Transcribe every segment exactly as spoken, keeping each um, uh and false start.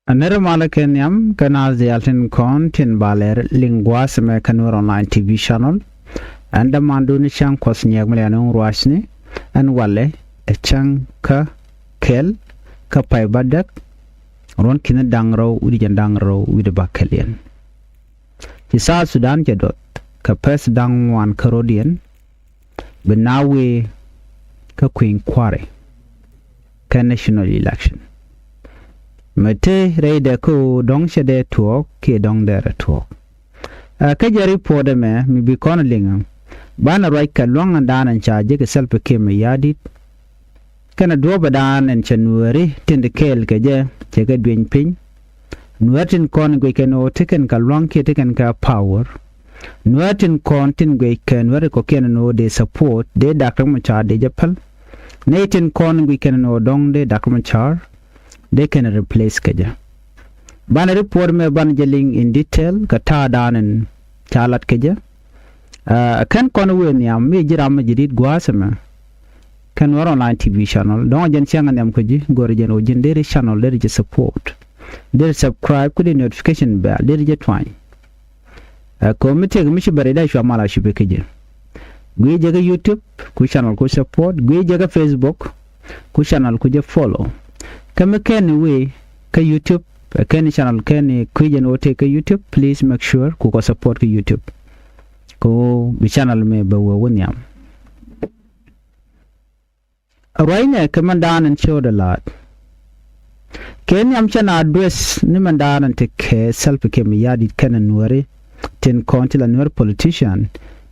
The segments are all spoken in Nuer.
Ɛ nɛr malä kɛ nhiam kɛ naath diaal tin kɔn tin ba lɛr liŋ gua̱a̱th ɛmɛ kɛ Nuer Online T V channel. Ɛn dämandun ni cäŋ Kuɔth Nyiɛɛk mi lɛ ɛn ɣöö ruacni ɛn walɛ ɛ cäŋ kä kɛl kä pay bädäk ruɔ̱n ki̱ni da̱ŋ rɛw wi̱cdɛ jiɛn da̱ŋ rɛw wi̱cdɛ bäkɛliɛn. Ci South Sudan cɛ duɔth kɛ pɛth da̱ŋ ŋuan kä rɔ̱diɛn bi na wee kä kui̱ny kua̱ri kɛ national election. Mɛ te rɛydɛ kä ɣöö dɔ̱ŋ cɛ dee tuɔɔk kiɛ dɔ̱ŋ dee rɛ tuɔɔk. Ɛ kä jɛ report ɛmɛ mi bi kɔn liŋä banɛ ruac kɛ lua̱ŋ ɛn da̱a̱n ɛn ca jek ɛ Salva Kiir Mayardit. Kɛnɛ duɔ̱ɔ̱pɛ da̱a̱n ɛn cɛ Nuääri tin ti kɛɛl kɛ jɛ cɛ kɛ dueny piny. Nuäär tin kɔn guic kɛn ɣöö ti kɛn kɛ lua̱ŋ kiɛ ti kɛn kɛ power. Nuäär tin kɔn tin guic kɛ Nuäär kɔ̱kiɛn ɛn ɣöö dee support dee Doctor Machar dee jɛ päl. Nɛy tin kɔn guic kɛn ɛn ɣöö dɔ̱ŋ dee Doctor Machar dee kɛn replace kɛ jɛ. Banɛ report mɛ banɛ jɛ liŋ in detail kɛ ta̱a̱ da̱a̱n ɛn ca lat kɛ jɛ. Ɛ kɛn kɔn wëë nhiam mi ji̱ ram mi ji̱ di̱t gua̱a̱th ɛmɛ. Kɛn Nuer Online T V channel dɔ̱ŋ jɛn cäŋ nhiam kä ji̱ go̱r jɛn ɣöö ji̱n deri channel deri jɛ support. Deri subscribe kä di notification bell deri jɛ tuany. Ɛ kɛ ɣöö mi tëëk mi ci bɛ rɛy dee cua mal a cupi kä ji̱. Gui̱i̱ jɛ kä YouTube ku channel ku support, gui̱i̱ jɛ kä Facebook ku channel ku jɛ follow. Kä mi kɛn ni wëë kä YouTube, ɛ kɛn ni channel kɛn ni kui̱ jɛn ɣöö tëëk kä YouTube, please make sure ku kɔ support kä YouTube. Kɛ ɣöö bi channel mɛ bɛ wee wä nhiam. Ruacnɛ kɛ mɛn da̱a̱n ɛn ciötdɛ la̱a̱t. Kɛ nhiam cɛn address ni mɛn da̱a̱n ɛn tekɛ Salva Kiir Mayardit kɛnɛ Nuääri tin kɔn ti la Nuäär politician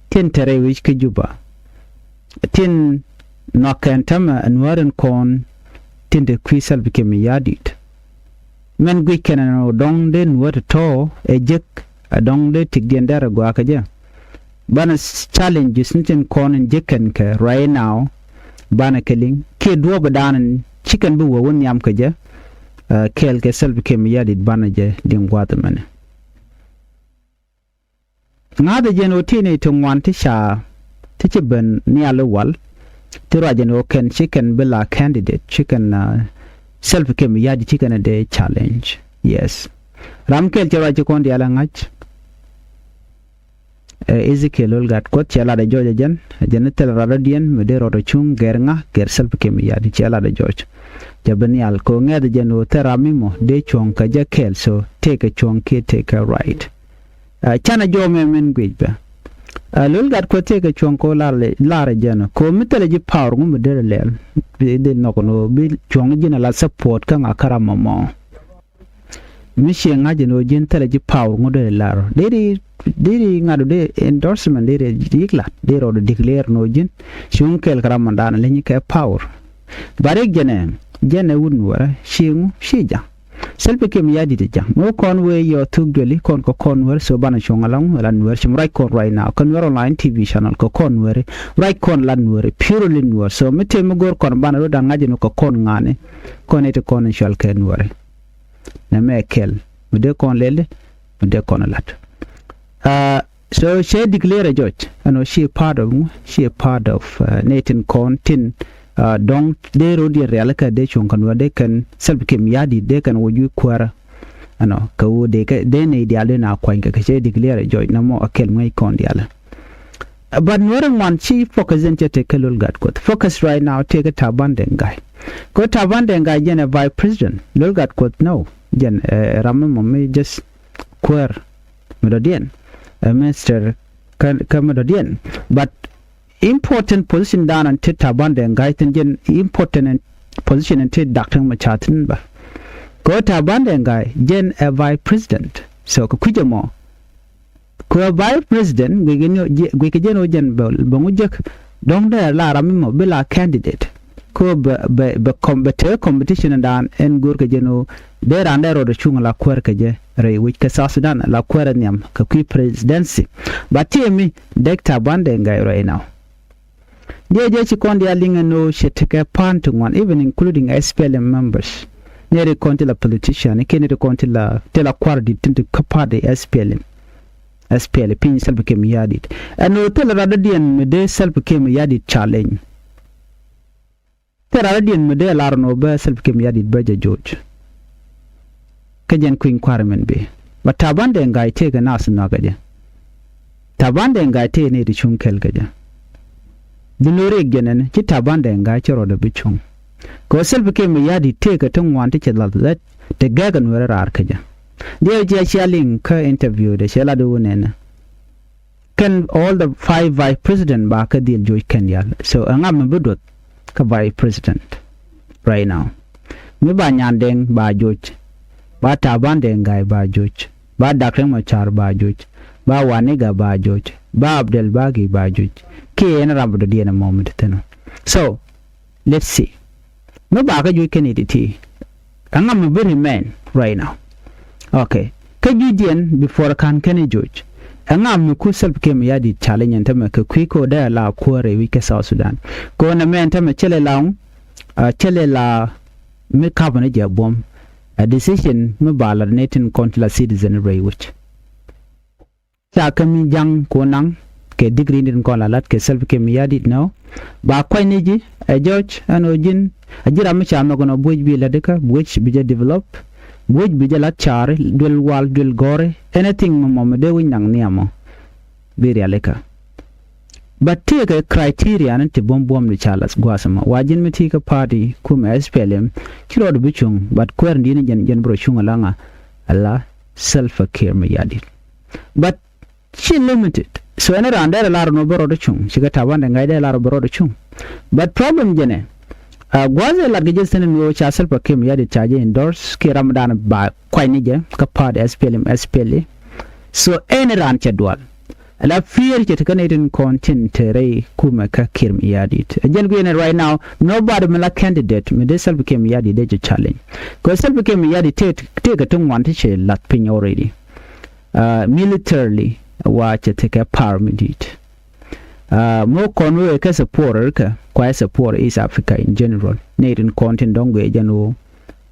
tin te rɛy wi̱c kä Juba. Tin nhɔakɛ ɛn täämɛ ɛ Nuäär in kɔn tin te kui̱ Salva Kiir Mayardit. Mɛn guic kɛn ɛn ɣöö dɔ̱ŋ dee Nuäär tɔ̱tɔ̱ ɛ jek ɛ dɔ̱ŋ dee tikdiɛn dee rɛ gɔaa kɛ jɛ. Banɛ challenges ni tin kɔn in jek kɛn kɛ right now. Banɛ kɛ liŋ kiɛ duɔ̱ɔ̱pɛ da̱a̱n in ci kɛn bi wee wä nhiam kɛ jɛ. Ɛ kɛɛl kɛ Salva Kiir Mayardit banɛ jɛ liŋ gua̱a̱th ɛmɛnɛ. Ŋa̱thɛ jɛn ɣöö ti nɛy ti ŋuan ti ca ti ci ben nhial i̱ wal ti ruac jɛn ɣöö kɛn ci kɛn bi la candidate ci kɛn, uh, Salva Kiir Mayardit ci kɛn ɛ dee challenge. Yes. Ram kɛl cɛ ruac ci kɔn diaal ɛ ŋa̱c. Ɛ Ezekiel Lol Gatkuɔth cɛ lat ɛ jɔɔc ɛ jɛn ɛ jɛn ni thil rat rɔ̱diɛn mi dee rɔɔdɛ cuŋ gɛr ŋa̱ gɛr Salva Kiir Mayardit cɛ lat ɛ jɔɔc. Cɛ bi nhial kɛ ɣöö ŋɛ̈th ɛ jɛn ɣöö thil ram mi mɔ dee cuɔ̱ŋ kɛ jɛ kɛɛl so tëëkɛ cuɔ̱ŋ kiɛ tëëkɛ right. Ɛ canɛ jɔɔk mɛ min guic bɛ. Ɛ Lol Gatkuɔth tëëkɛ cuɔ̱ŋ kɛ ɣöö lar, lar ɛ jɛn ɛ kɛ ɣöö mi thilɛ ji̱ power ŋu mi derɛ lɛl. Bi dhil nhɔk ɛn ɣöö bi cuɔ̱ŋ ji̱n ɛ la support kä ŋa̱ kä ram mɔmɔ. Mi ciɛ ŋa̱c ɛn ɣöö ji̱n thilɛ ji̱ power ŋu derɛ lar. Deri, deri ŋa̱t ɣöö dee endorsement deri yik lat deri rɔɔdɛ declare ɛn ɣöö ji̱n cuŋ kɛɛl kɛ ram mɔndan leny kɛ power. Ba riɛk jɛn ɛ, jɛn ɛ wut Nuäärä ci ŋu ci ja̱ŋ. Salva Kiir Mayardit ɛ ja̱ŋ. Mi wä kɔn wee yɔɔth thuk dueli kɔn kɛ kɔn Nuäär so banɛ cuɔ̱ŋ ɛlɔ̱ŋ ɛla Nuäär ci mi ruac kɔn right now kä Nuer Online T V channel kɛ kɔn Nuääri. Ruac kɔn la Nuääri purely Nuäär so mi tëë mi go̱o̱r kɔn banɛ rot da̱ŋ ŋa̱c ɛn ɣöö kɛ kɔn ŋa̱ni. Kɔn iti kɔn in cual kɛ Nuääri. Nɛmɛ kɛl mi dee kɔn lɛli mi dee kɔn lat. Aa, so cɛ declare ɛ jɔc ɛn ɣöö ci part of ŋu, ci part of, uh, nɛy tin kɔn tin, uh, dɔ̱ŋ dee rɔ̱diɛn rialikä dee cuɔ̱ŋ kɛ Nuäär dee kɛn Salva Kiir Mayardit dee kɛn wä juc kuäärä. Ɛnɔ kɛ ɣöö dee kɛ dee nɛy diaal dee na kuany kɛ kɛ cɛ declare ɛ jɔc nɛmɔ ɛ kɛl mi ŋäc kɔn diaal. But Nuäär ŋuan ci focus in cɛ tëë kɛ Lol Gatkuɔth. Focus right now tëë kɛ Taban Deng Gai. Kɛ Taban Deng Gai jɛn ɛ vice president. Lol Gatkuɔth no. Jɛn ɛ ram mi mɔ mi just kuäär mi dɔ̱diɛn. Ɛ minister kä, kä mi dɔ̱diɛn. But important position dan an ti Taban Deng Gai thin jɛn important position an ti Doctor Machar thin bä. Kɛ Taban Deng Gai jɛn ɛ vice president. So kɛ kui̱c ɛmɔ. Kɛ vice president guic kɛ jɛn ɣöö jɛn bɛ ŋu jek dɔ̱ŋ dee la ram mi mɔ bi la candidate. Kɛ bɛ, bɛ, bɛ, bɛ tëë competition dan ɛn go̱o̱r kɛ jɛn ɣöö dee ran dee rɔɔdɛ cuŋ la kuäär kɛ jɛ rɛy wi̱c kɛ South Sudan la kuäär ɛ nhiam kɛ kui̱ presidency. Ba tiɛ mi dek Taban Deng Gai right now. Diɛ jɛ ci kɔn diaal liŋ ɛn ɣöö cɛ tekɛ pa̱a̱n ti ŋuan, even including S P L M members. Nɛy ti kɔn ti la politician, kiɛ nɛy ti kɔn ti la, ti la kua̱r di̱t tin ti kä party S P L M. S P L M piny Salva Kiir Mayardit. Ɛn ɣöö thilɛ rat dɔ̱diɛn mi dee Salva Kiir Mayardit challenge. Thilɛ rat dɔ̱diɛn mi dee lar ɛn ɣöö bä Salva Kiir Mayardit bä jɛ joc. Kä jɛn kui̱ny kua̱r min bi. But Taban Deng Gai tëëkɛ nath nhɔakä jɛ. Taban Deng Gai tëë ni ti cuŋ kɛl kä jɛ. Dhi lo̱ri jɛn ɛn ci Taban Deng Gai ci rɔɔdɛ bi cuŋ. Kɛ ɣöö Salva Kiir Mayardit tëëkɛ ti ŋuan ti cɛ lath lät ti gɛɛkɛ Nuɛɛri raar kä jɛ. Diɛw jɛ cia liŋ kä interview dɛ cɛ lat wun ɛn. Kɛn all the five vice president ba kä dhil joc kɛn diaal. So ɛŋa mi bi duɔth kä vice president right now? Mi ba Nyandeng ba joc, ba Taban Deng Gai ba joc, ba Doctor Machar ba joc, ba Waniga ba joc, ba Abdel Bagi ba joc. Kiɛ ɛn ram bi dɔ̱diɛn ɛmɔ mi ti thi̱n. So let's see. Mi ba kä joc kɛn i̱ ti ti. Ɛŋa mi bi remain right now? Okay. Kä juc diɛn before kan kɛn i̱ joc. Ɛŋa mi ku Salva Kiir Mayardit challenge ɛn tämɛ kɛ kui̱ ko dee la kuäär rɛy wi̱c kä South Sudan. Ko nɛ mɛ ɛn tämɛ cɛ lɛ la ŋu, cɛ lɛ la mi kap ni jɛ buɔ̱m. A decision mi ba la ni tin kɔn ti la citizen rɛy wi̱c. Ca kä mi ja̱ŋ ko naŋ kɛ degree ni tin kɔn la lat kɛ Salva Kiir Mayardit nɔ. Ba kuany ni ji̱ ɛ jɔc ɛn ɣöö ji̱n a ji̱ ram mi ca nhɔk ɛn ɣöö buec bi lat ikä, buec bi jɛ develop, buec bi jɛ lat caari duel wal duel gɔ̱ri. Anything mɔ mɔ mi dee wi̱c naŋ nhiamɔ bi rialikä. But tëëkɛ criteria ni ti buɔ̱m buɔ̱m ni ca lath gua̱a̱th ɛmɔ. Wa ji̱n mi ti kä party kumɛ S P L M ci rɔɔd bi cuŋ, but kuɛɛr ni di̱n jɛn jɛn bi rɔ cuŋ ala ŋa, ala Salva Kiir Mayardit. But ci limited. So ɛn raan dee rɛ lar nɔ bɛ rɔɔd cuŋ, ci kɛ Taban Deng Gai dee lar bɛ rɔɔd cuŋ. But problem jɛnɛ, a gua̱a̱th ɛ lat kɛ jɛ thi̱n ni ɣöö ca Salva Kiir Mayardit ca jɛ endorse kiɛ ram dan ba kuany ni jɛ kä party S P L M, S P L A. So ɛn raan cɛ dual. Ala fear cɛ ti kä nɛy tin kɔn tin te rɛy kumɛ kä Kiir Mayardit. Ɛ jɛn guiɛnɛ right now, nobody mi la candidate mi dee Salva Kiir Mayardit dee jɛ challenge. Kɛ Salva Kiir Mayardit tëë tëë kɛ ti ŋuan ti cɛ lath piny already. Uh, militarily, wa cɛ tekɛ power mi di̱i̱t. Uh, mi wä kɔn wee kɛ support rikɛ, kua support East Africa in general. Nɛy tin kɔn tin dɔ̱ŋ guiɛ jɛn woo.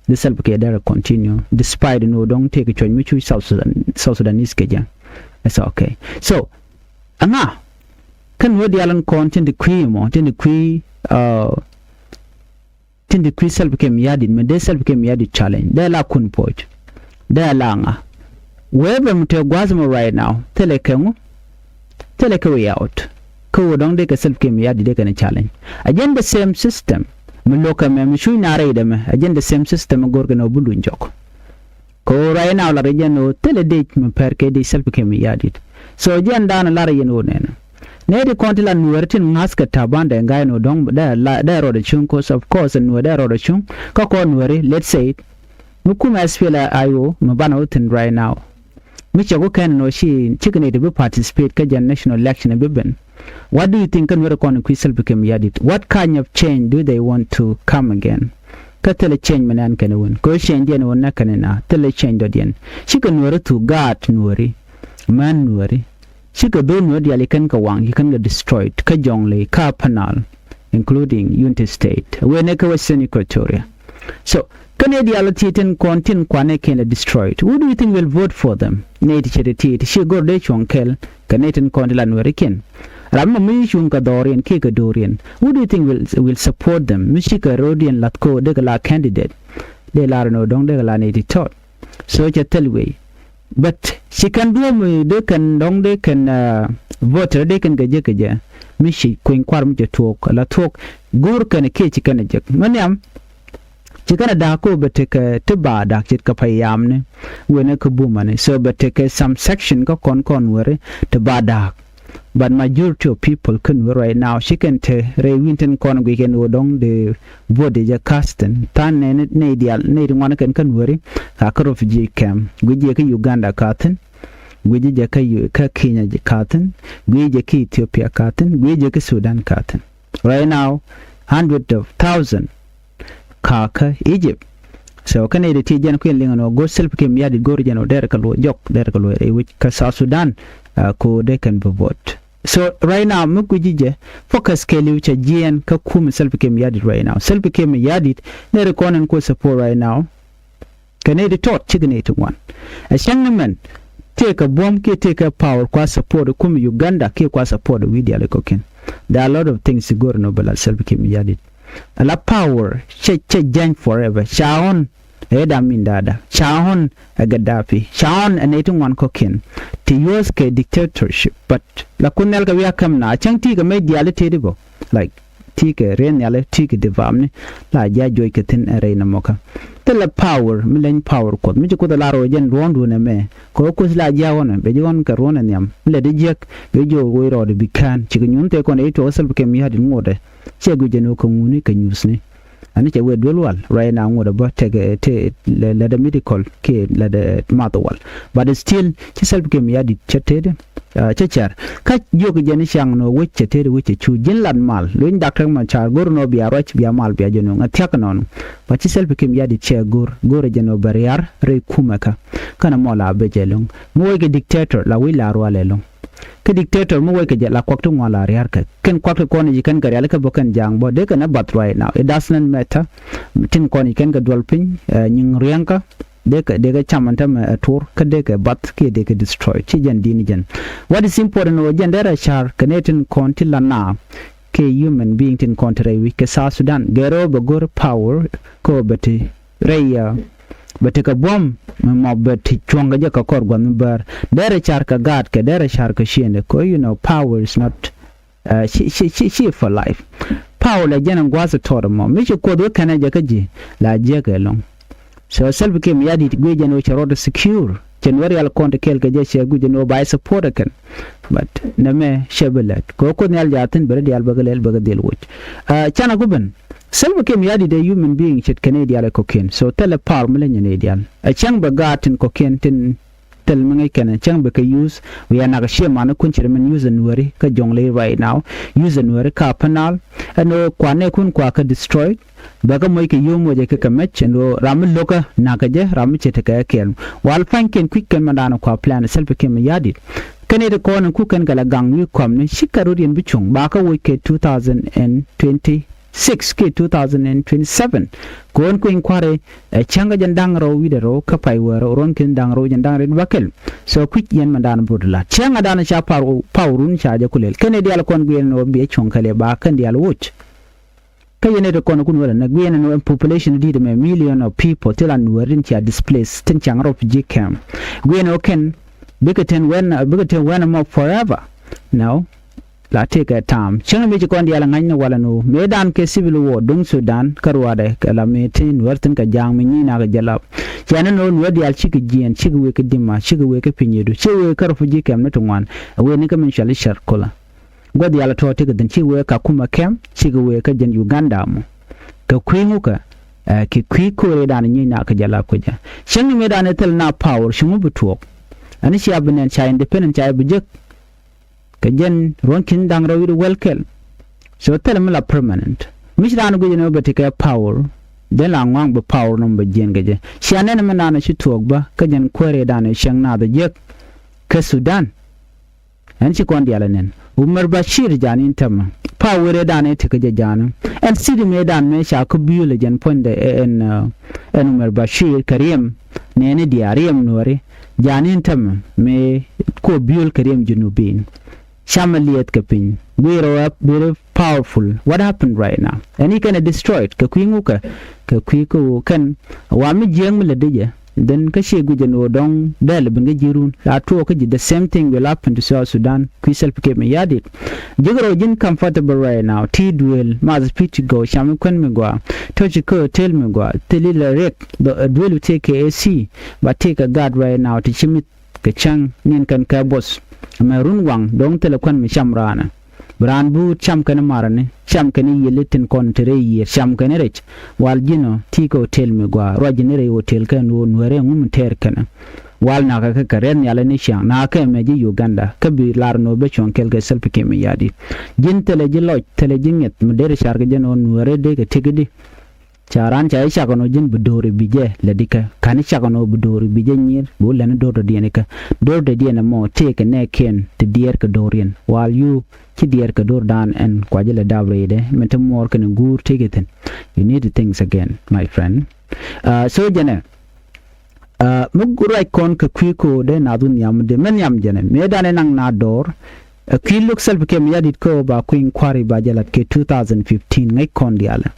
Di Salva Kiir dee rɛ continue despite ni woo dɔ̱ŋ tëëkɛ cuɔ̱c mi cu South Sudan, South Sudanese kɛ jɛ. It's okay. So ɛŋa kɛn wä dial in kɔn tin di kui̱ mɔ, tin di kui̱, uh, tin di kui̱ Salva Kiir Mayardit, mi dee Salva Kiir Mayardit challenge, dee la kun puɔc, dee la ŋa. Wee bɛ mi te gua̱a̱th mɔ right now, thilɛ kɛ ŋu, thilɛ kɛ way out. Kä wä dɔ̱ŋ dee kɛ Salva Kiir Mayardit dee kɛn challenge. A jɛn the same system mi lo̱k kɛ mɛ, mi cuc na rɛy dɛ mɛ, a jɛn the same system mi go̱r kɛ ni wä bi luny jɔk. Kɛ ɣöö right now lar jɛn ɣöö thilɛ dec mi pɛr kɛ dec Salva Kiir Mayardit. So jɛn daanɔ lar jɛn ɣöö nɛnɛ. Nɛy ti kɔn ti la Nuɛɛri tin ŋa̱th kɛ Taban Deng Gai ni ɣöö dɔ̱ŋ dee la, dee rɔɔdɛ cuŋ, 'cause of course Nuɛɛri dee rɔɔdɛ cuŋ. Kä kɔn Nuɛɛri, let's say it, mi kumɛ S P L A I O mi banɛ wä thi̱n right now. Mi cɛ ku kɛn ni ɣöö ci, cikɛ nɛy ti bi participate kä jɛn national election bi ben. What do you think kä Nuɛɛri kɔn kui̱ Salva Kiir Mayardit? What kind of change do they want to come again? Kä thilɛ change mi nɛn kɛn wun. Kɛ change diɛn wun nɛ kɛn na. Thilɛ change dɔ̱diɛn. Cikɛ Nuɛɛri thuk gaat Nuɛɛri. Män Nuɛɛri. Cikɛ dhol Nuɛɛri diaal yi kɛn kɛ waŋ, yi kɛn kɛ destroyed. Kä Jonglei, kä Upper Nile, including Unity State. Wee nɛ kɛ Western Equatoria. So, kä nɛy diaal ti tin kɔn tin kuanɛ kɛn la destroyed. Who do you think will vote for them? Nɛy ti cɛ ti ti ti ci go̱r dee cuɔ̱ŋ kɛl kɛ nɛy tin kɔn ti la Nuɛɛri kiɛn. Ram mɔ mi cuŋ kɛ dhɔriɛn kiɛ kɛ do̱riɛn. Who do you think will, will support them? Mi cikɛ ro̱diɛn lath ko dee kɛ la candidate. Dee lar ni wä dɔ̱ŋ dee kɛ la nɛy ti tɔt. So cɛ thil wei. But ci kɛn duɔ̱ɔ̱m dee kɛn dɔ̱ŋ dee kɛn, uh, voter dee kɛn kɛ jek kɛ jɛ. Mi ci kueny kuar mi cɛ tuɔɔk la tuɔɔk. Go̱r kɛn kiɛ ci kɛn jek. Mi nhiam. Ci kɛn da̱a̱k ko bɛ tekɛ ti ba da̱a̱k ce̱tkɛ pay yamni. Wen ɛ kä bumani. So bɛ tekɛ some section kä kɔn kɔn Nuɛɛri ti ba da̱a̱k. But majority of people kä Nuɛɛri right now ci kɛn te rɛy wi̱n tin kɔn guic kɛn wä dɔ̱ŋ dee vote jɛ ka̱thi̱n. Tha̱a̱n nɛy, nɛy diaal, nɛy ti ŋuan kɛn kä Nuɛɛri ka kä refugee camp. Guic jɛ kä Uganda ka̱thi̱n. Guic jɛ kä Yu-, kä Kenya ka̱thi̱n. Guic jɛ kä Ethiopia ka̱thi̱n. Guic jɛ kä Sudan ka̱thi̱n. Right now, hundred of thousand ka kä Egypt. So kä nɛy ti ti jɛn kui̱n liŋ ɛn ɣöö go̱r Salva Kiir Mayardit go̱r jɛn ɣöö derɛ kɛ luɔ̱c jɔk, derɛ kɛ luɔ̱c rɛy wi̱c kä South Sudan, uh, ko dee kɛn bi vote. So right now mi gui̱ci jɛ focus kɛɛliw cɛ jiɛɛn kä kum Salva Kiir Mayardit right now. Salva Kiir Mayardit nɛy ti kɔn ɛn kuɔ support right now. Kɛ nɛy ti tɔt cikɛ nɛy ti ŋuan. Ɛ cäŋ ni mɛn tëëkɛ buɔ̱m kiɛ tëëkɛ power kua support kum Uganda kiɛ kua support wi̱i̱ diaal kɔ̱kiɛn. There are a lot of things ti go̱r ni wä bɛ la Salva Kiir Mayardit. Ala power cɛ, cɛ jany forever. Ca ɣɔ̱n Ɛ dam min dada ca ɣɔn ɛ Gaddafi ca ɣɔn ɛ nɛy ti ŋuan kɔ̱kiɛn ti yuɔ̱th kɛ dictatorship. But la kun nhial kɛ wiak käm na cäŋ ti kɛ mec diaal i̱ tëëdi bä. Like ti kɛ riɛn nhial ti kɛ divamni la jiac juɔc kɛ thi̱n ɛ rɛy nɔmɔkä. Thilɛ power mi leny power Kuɔth mi ci Kuoth ɛ lar ɣöö jɛn ruɔ̱ɔ̱ŋdun ɛmɛ kɛ ɣöö Kuoth la jiac ɣɔn ɛ bɛ ji̱ ɣɔn kɛ ruɔ̱n ɛ nhiam mi lɛ di jiäk bɛ jiök ɣöö rɔɔdɛ bi kään cikɛ nyuun thee kɔn ɛ i̱ tuɔɔk Salva Kiir Mayardit ŋotdɛ. Ciɛ guic jɛn ɣöö kɛ ŋuni kɛ nyuuthni. Ani cɛ wee duel wal right now ŋot ɛ bä tekɛ te lɛ lɛ dɛ medical kiɛ lɛ dɛ math wal. But still ci Salva Kiir Mayardit cɛ tëëdɛ cɛ cɛr kä jiök jɛn i̱ ciaŋ nɔ wec cɛ tëëdɛ wec cɛ cu ji̱n lat mal luny dak tɛk ma car go̱r nɔ bia ruac bia mal bia jɛ nöŋ ɛ thiak nɔn. But ci Salva Kiir Mayardit cɛ go̱r go̱r jɛ nɔ bɛ riar rɛy kumɛ kä känɛ mɔ la bɛ jɛ lo̱ŋ mi wec kɛ dictator la wec la rual ɛ lo̱ŋ. Kä dictator mi wec kɛ jɛ la kuak ti ŋuan la riar kɛ kɛn kuak ti kɔn i̱ ci kɛn kɛ rial ikä bä kɛn ja̱a̱ŋ bä dee kɛn ɛ bath right now. It doesn't matter. Tin kɔn i̱ kɛn kɛ duɔl piny nyiŋ riɛŋkä dee kɛ dee kɛ cam ɛn tämɛ ɛ tuur kä dee kɛ bath kiɛ dee kɛ destroy ci jɛn di̱n jɛn. What is important ɔ jɛn derɛ car kɛ nɛ tin kɔn ti la na kɛ human being tin kɔn ti rɛy wi̱c kɛ South Sudan gɛr ɔ bɛ go̱r power kɛ ɔ bɛ ti rɛy bɛ ti kɛ buɔ̱m mi mɔ bɛ ti cuɔ̱ŋ kɛ jɛ kɛ kɔr gua̱th mi bär. Derɛ car kɛ gaat kɛ derɛ car kɛ ciëndɛ kɛ you know power is not ci ci ci ci for life. Power lɛ jɛn in gua̱th tɔɔt mɔ mi ci Kuoth wä kɛnɛ jɛ kä ji̱ la jiäk ɛlɔ̱ŋ. So Salva Kiir Mayardit guic jɛn wä cɛ rɔɔdɛ secure cɛ nuɔ̱r rial kɔn ti kɛɛl kɛ jɛ cɛ guic jɛn wä ba support ɛ kɛn. But nɛmɛ cɛ bi lɛt kɛ wä Kuoth Nhial jaathin bɛ ri diaal bɛ kɛ lɛl bɛ kɛ dhil woc. Canɛ ku ben Salva Kiir Mayardit ɛ human being ce̱tkɛ nɛy diaal ɛ kɔ̱kiɛn. So thilɛ power mi leny ɛ nɛy diaal ɛ cäŋ bɛ gaat tin kɔ̱kiɛn tin thil mi ŋäc kɛn cäŋ bɛ kɛ use. Wiaa nak ciɛ man kun ci rɛ min use nuääri kä Jonglei right now. Use nuääri ka Upper Nile ɛn ɣöö kuanɛ kun kua kä destroy. Bɛ kä moc kɛ yom wecɛ kɛ kɛ mɛc ɛn ɣöö ram mi lo̱kä nakä jɛ ram mi cɛ tekɛ kɛɛl. Wal pa̱nykiɛn kui̱c kɛn mɛndan kua plan Salva Kiir Mayardit. Kɛn it kɔn in kukɛn kɛ la gaŋ wi̱i̱ kɔamni ci kɛ rot yɛn bi cuŋ ba kä woc kɛ two thousand and twenty six kiɛ two thousand and twenty seven. Kɛ ɣän kueny kua̱ri ɛ cäŋ kä jɛn da̱ŋ rɛw wi̱cdɛ rɛw kä pay wäär rɛw ruɔ̱n ki̱n da̱ŋ rɛw jɛn da̱ŋ rɛw wi̱cdɛ bäkɛl. So kui̱c yɛn mɛndan bot lat cäŋ ɛ dan ca power run ca jɛ kulel kɛn ɛ diaal kɔn guiɛn ɛ nɔ biɛ cuɔ̱ŋ kɛl ɛ ba kɛn diaal woc. Kä yɛn ɛ ti kɔn kun wälä nɛ guiɛn ɛ nɔ population di̱t ɛmɛ million of people ti la nuääri tin cia displace tin ciaŋ refugee camp. Guiɛn ɛ kɛn bikɛ ten wɛn bikɛ ten wɛn ɛmɔ forever. No. La tëëkɛ ta̱a̱m cäŋ mi ci kɔn diaal ŋa̱cni walɛ nu mëëdan kɛ civil war duŋ Sudan kä ruaadɛ kɛ la mëë ti nuäär thi̱n kɛ ja̱a̱ŋ mi nyi̱i̱n akɛ jɛ lap. Cɛ ni nu nuäär diaal cikɛ jiɛɛn cikɛ wëë kɛ dimma cikɛ wëë kɛ piny yedu cikɛ wëë kä refugee camp ni ti ŋuan. Ɛ wëë ni kä min cuali cär kulä gua̱th diaal tɔ̱ tikɛ dhi̱n cikɛ wëë kɛ kumɛ camp cikɛ wëë kä jɛn Uganda mɔ. Kɛ kui̱ ŋukɛ kɛ kui̱ ko̱o̱rɛ dan nyi̱i̱n akɛ jɛ lap kɛ jɛ. Cäŋ ni mëëdan ɛ thil na power ci ŋu bi tuɔɔk. Ɛn cia bi nɛn ca independent ca bi jek. Kɛ jɛn ruɔ̱n ki̱n da̱ŋ rɛw wi̱cdɛ wäl kɛl. So thilɛ mi la permanent mi ci raan guic ɛn ɣöö bɛ ti kɛ power. Jɛn la ŋua̱a̱ŋ bɛ power nɔm bɛ jiɛn kɛ jɛ cia nɛn mi naan ci thuɔɔk bä kä jɛn kuäär ëë dan ɛ cäŋ naath ɛ jiäk. Kä Sudan ɛn ci kɔn diaal ɛ nɛn Umar Bashir ja̱a̱n in tämɛ. Power ëë dan ëë ti kä jɛ ja̱a̱n ɛn city mëë dan mëë ca kä biöl ɛ jɛn puɔ̱nydɛ ɛn ɛn Umar Bashir kɛ riɛm. Nɛɛni diaal riɛm nuɔri ja̱a̱n in tämɛ mëë kuɔ biöl kɛ riɛm junubin. Camɛ liɛth kɛ piny guiirɛ wä very powerful. What happened right now? Ɛn i̱ kɛn ɛ destroyed kɛ kui̱ ŋukɛ kɛ kui̱ kä ɣöö kɛn wa mi jiääk mi lät dicɛ. Then kä ciɛ guic ɛn ɣöö dɔ̱ŋ dɛl bin kä ji̱ run la tuɔɔk kä ji̱ the same thing will happen to South Sudan. Kui̱ Salva Kiir Mayardit ji̱ kɛ rɔ ji̱n comfortable right now ti duëël math pi̱t ti gɔw cam mi kuän mi gɔaa. Tɔ̱ ci kä hotel mi gɔaa thil ilɛ riɛk duëël bi tëëk kɛ A C. Ba tëëk kɛ gaat right now ti ci mi̱th kɛ cäŋ niɛn kɛn kɛ both. Ɛmɛ run waŋ do̱ŋ thilɛ kuän mi cam raanɛ. Bi raan buut cam kɛn i̱ marani cam kɛn i̱ yiëli tin kɔn te rɛy yiëër cam kɛn i̱ rɛc. Wal ji̱n ɔ ti̱i̱ kɛ hotel mi gɔaa ruac ji̱n i̱ rɛy hotel kɛn ɣöö nuäärɛ ŋum in tɛɛr kɛn. Wal nakä kɛ kɛ rɛth nhial in i̱ ciaŋ nakä ɛmɛ ji̱ Uganda kä bi lar ni ɣöö bä cuɔ̱ŋ kɛl kɛ Salva Kiir Mayardit. Ji̱n thilɛ ji̱ lɔc thilɛ ji̱ ŋi̱eth mi derɛ car kɛ jɛn ɣöö nuäärɛ dee kɛ tëk i̱di. Ca raan ca jɛ cak ɛn ɣöö ji̱n bi do̱r i̱ bi jɛ lätdikä ka̱n i̱ cak ɛn ɣöö bi do̱r i̱ bi jɛ nyier bi wä lɛn i̱ do̱r dɔ̱diɛn ikä. Do̱r dɔ̱diɛn ɛmɔ tëëkɛ nɛɛkiɛn ti diɛɛr kɛ do̱riɛn wal yuu. Ci diɛɛr kɛ do̱r daan ɛn kua jɛ lɛ dap rɛydɛ mɛn ti muɔɔr kɛn i̱ guur tëëkɛ thi̱n. You need to think again my friend. So jɛnɛ mi ruac kɔn kɛ kui̱ ko̱o̱dɛ naath wä nhiam dee mɛ nhiam jɛnɛ mëë dan ɛ naŋ na do̱r. Ɛ kui̱ lo̱k Salva Kiir Mayardit kä ba kui̱ny kua̱ri ba jɛ lat kɛ two thousand fifteen ŋäc kɔn diaalɛ.